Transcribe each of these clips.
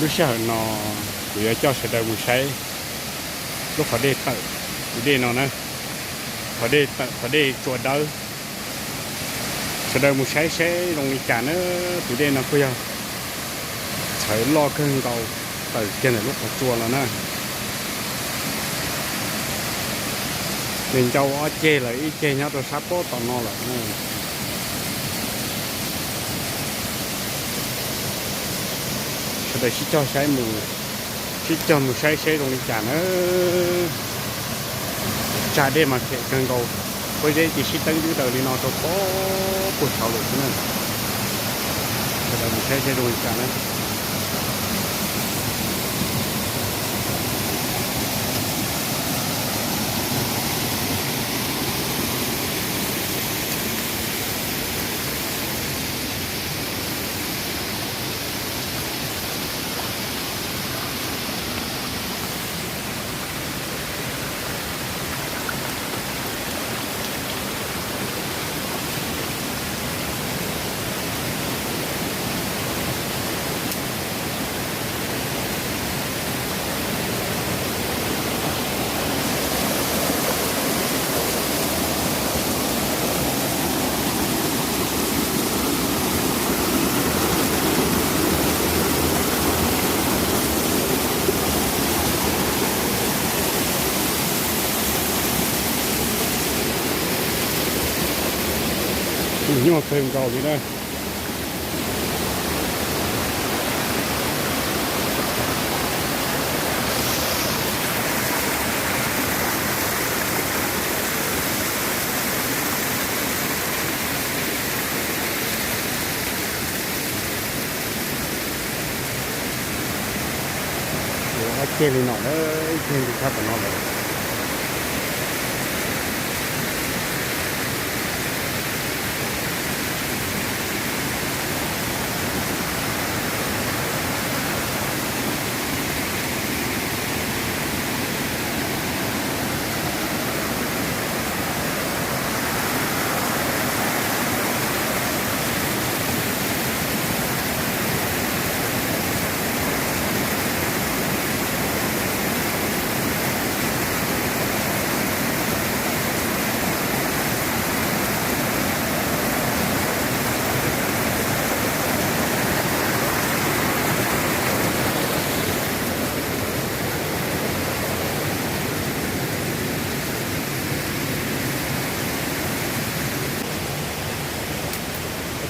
Lub sij hawm no kuv yuav coj sawv daws mus saib lub qhov dej tawm, tus dej no na, qhov dej tawm, qhov dej tsua dawb. Sawv daws mus saib seb zoo li cas na. Tus dej no kuj yog txhawv loj kawg nkaus, tawm kiag ntawm lub qhov tsua los na. Nws ncau ob ceg lawm, ib ceg nyob rau sab pob tom no lawm. Sawv daws sib cog saib mus, sib cog mus saib seb zoo li cas na. Tsag dej mas phem kawg nkaus, pob zeb ces sib teeb dub daws li no rau pob puag saud lawm xwb na. Sawv daws mus saib seb zoo li cas na. Nyuaj kawg nkaus li na. Ua ob ceg li no na, ib ceg li sab tom no lawm.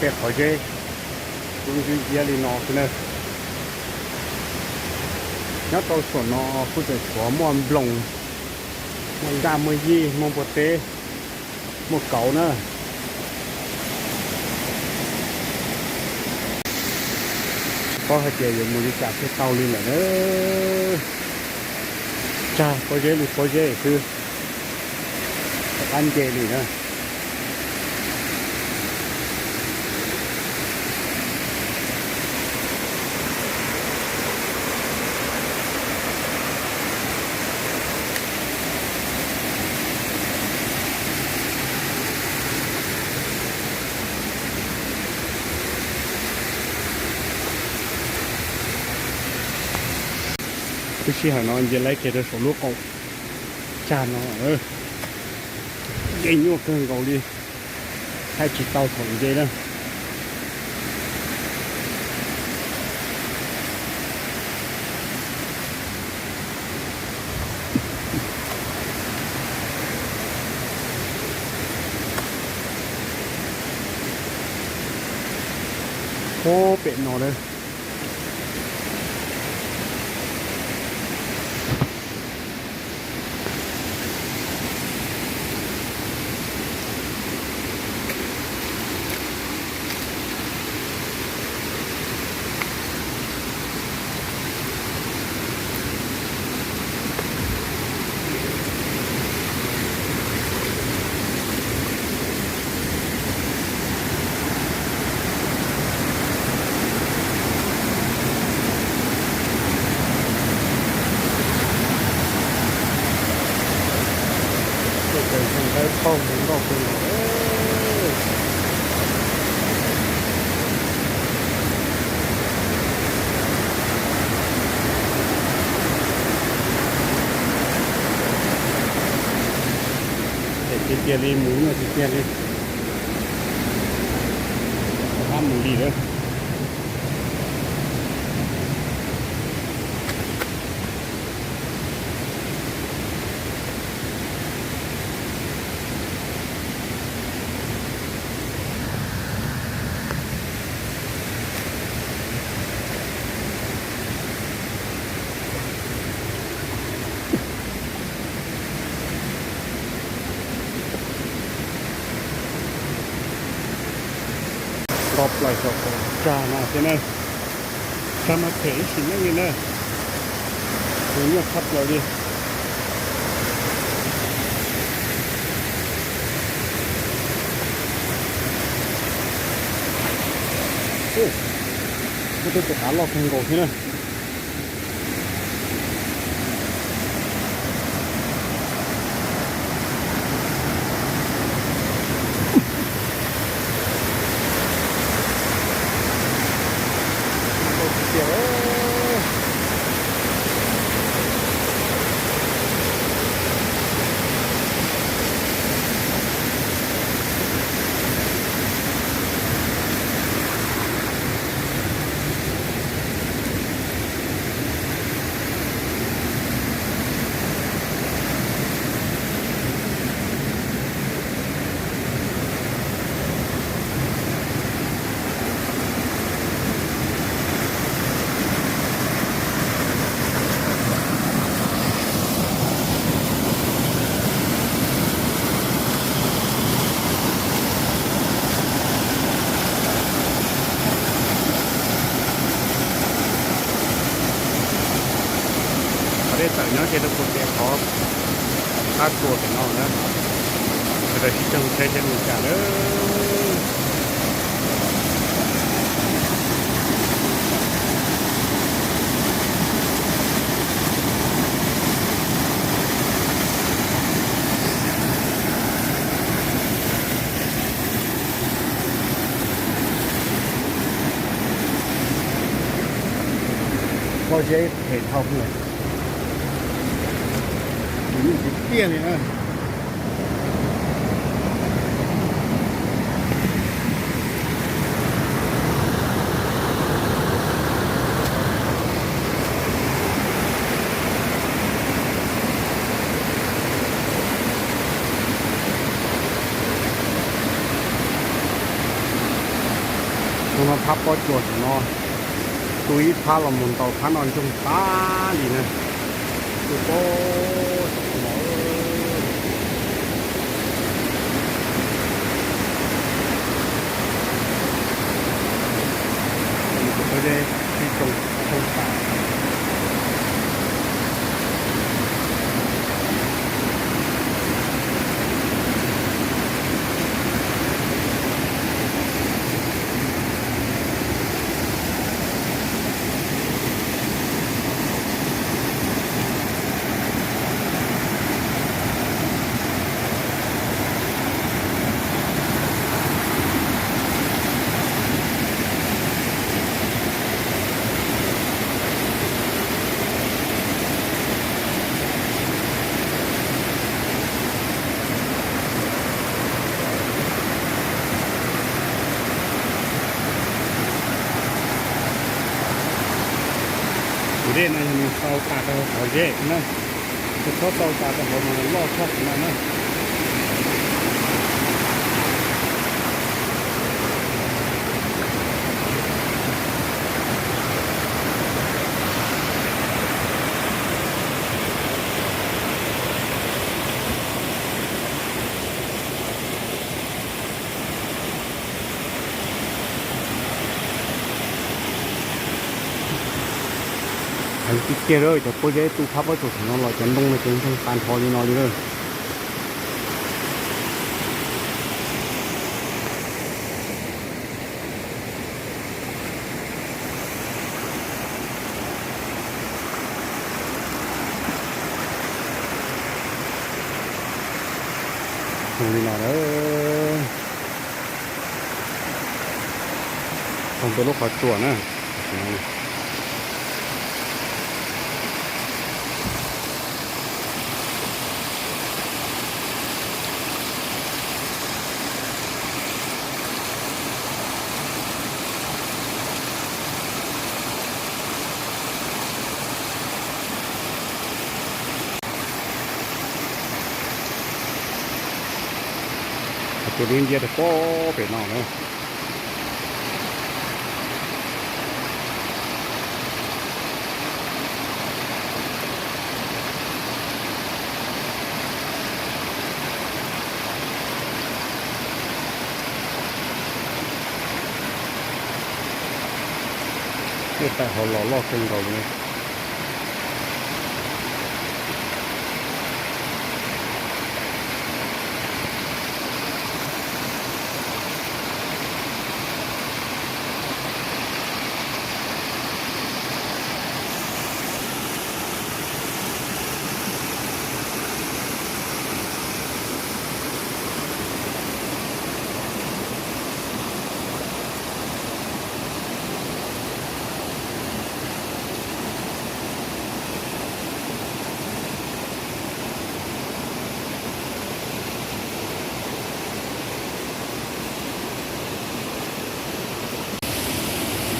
Tej qhov zeb kuj ntsuab nciab li no xwb na. Nyob rau saum no kuj tseem tshuav muaj nploos, muaj nkaj, muaj yij, muaj npua teb, muaj kauv na. Tsis paub hais tias yuav mus li cas thiaj tau li lawm na. Tsag pob zeb li pob zeb xwb, rov qab nce li na. Lub sij hawm no nce laib kiag rau saum lub qaum tsag no, nce nyuaj kawg nkaus li, thaij tsis tau thaum nce na. Puag pem no na. Tiag li, mus nyuaj tiag tiag li. Hab mus li lawm. Nto plaws xyov puas tag no thiab na. Tag mas phem ib sim neej li na. Tus nyuaj tshaj plaws li. Ub, kuj twb tus qav loj kawg nkaus thiab na. Qhov dej tawm nyob kiag rau puag pem qhov qab tsua pem no na. Sawv daws sib koom saib seb zoo li cas lawm. Pob zeb phem dhau lawm, tiag tiag li na. Tus no phab pob tsuas tus no, tus ib phab los mus ntaus phab no ntsoog tas li na. Tus pob tsuas no, tus pob zeb sib tsoo tsoo tas. Tus dej no yog nws xau tas rau hauv qhov zeb na, tsis txhob xau tas rau hauv mas loj tshaj qhov no na. Heev tiag tiag lawm, cov pob zeb tu phab pob tsuas thaum no los cov ntoo no ces ntsoog tas nrho li no li lawm. Zoo li no lawm. Tau ntau lub qhov tsua na. Tam sim no. Tsuas dub nciab rau pem no na. Tej tawm hauv los loj kawg nkaus li.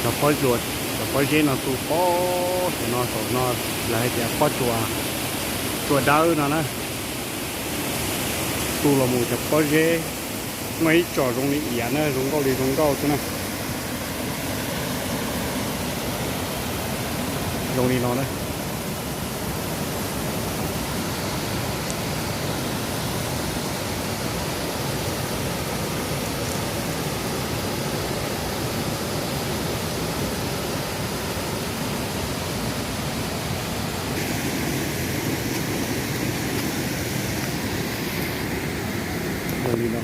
Cov pob zeb no tu pob saum no, saum no lawv hais tias pob tsuas, tsuas dawb no na. Tu los mus cov pob zeb, muaj ib tsom zoo li iav na, zoo nkauj li zoo nkauj xwb na. Zoo li no na. Zoo li no.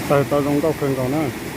Tawg tau zoo nkauj kawg nkaus na.